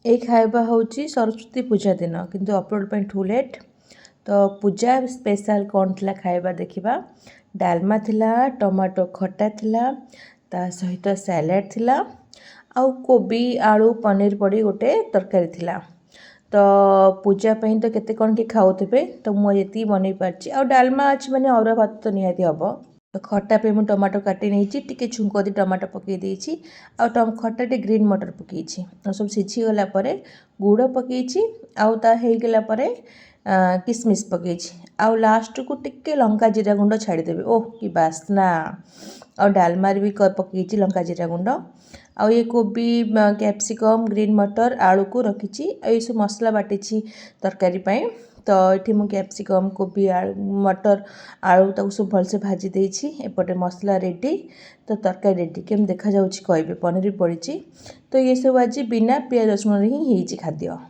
ଏଇ ଖାଇବା ହେଉଛି ସରସ୍ୱତୀ ପୂଜା ଦିନ, କିନ୍ତୁ ଅପଲୋଡ଼ ପାଇଁ ଟୁ ଲେଟ୍। ତ ପୂଜା ସ୍ପେଶାଲ୍ କ'ଣ ଥିଲା ଖାଇବା ଦେଖିବା। ଡାଲମା ଥିଲା, ଟମାଟୋ ଖଟା ଥିଲା, ତା ସହିତ ସାଲାଡ଼ ଥିଲା ଆଉ କୋବି, ଆଳୁ, ପନିର ପଡ଼ି ଗୋଟେ ତରକାରୀ ଥିଲା। ତ ପୂଜା ପାଇଁ ତ କେତେ କ'ଣ କିଏ ଖାଉଥିବେ, ତ ମୁଁ ଏତିକି ବନେଇ ପାରିଛି। ଆଉ ଡାଲମା ଅଛି ମାନେ ଅରୁଆ ଭାତ ତ ନିହାତି ହେବ। ତ ଖଟା ପାଇଁ ମୁଁ ଟମାଟୋ କାଟି ନେଇଛି, ଟିକେ ଛୁଙ୍କ ଦେଇ ଟମାଟୋ ପକାଇ ଦେଇଛି ଆଉ ଖଟା ଟିକେ ଗ୍ରୀନ୍ ମଟର ପକାଇଛି। ଆଉ ସବୁ ସିଝିଗଲା ପରେ ଗୁଡ଼ ପକାଇଛି ଆଉ ତା ହେଇଗଲା ପରେ କିସମିସ୍ ପକାଇଛି ଆଉ ଲାଷ୍ଟକୁ ଟିକେ ଲଙ୍କା ଜିରା ଗୁଣ୍ଡ ଛାଡ଼ିଦେବି। ଓଃ, କି ବାସ୍ନା! ଆଉ ଡାଲମାରେ ବି ପକାଇଛି ଲଙ୍କା ଜିରା ଗୁଣ୍ଡ। ଆଉ ଇଏ କୋବି, କ୍ୟାପ୍ସିକମ୍, ଗ୍ରୀନ୍ ମଟର, ଆଳୁକୁ ରଖିଛି ଆଉ ଏସବୁ ମସଲା ବାଟିଛି ତରକାରୀ ପାଇଁ। ତ ଏଠି ମୁଁ କ୍ୟାପ୍ସିକମ୍, କୋବି, ଆଳୁ, ମଟର, ଆଳୁ ତାକୁ ସବୁ ଭଲସେ ଭାଜି ଦେଇଛି। ଏପଟେ ମସଲା ରେଡ଼ି, ତ ତରକାରୀ ରେଡ଼ି। କେମିତି ଦେଖାଯାଉଛି କହିବେ। ପନିର ବି ପଡ଼ିଛି। ତ ଏସବୁ ଆଜି ବିନା ପିଆଜ ରସୁଣରେ ହିଁ ହେଇଛି ଖାଦ୍ୟ।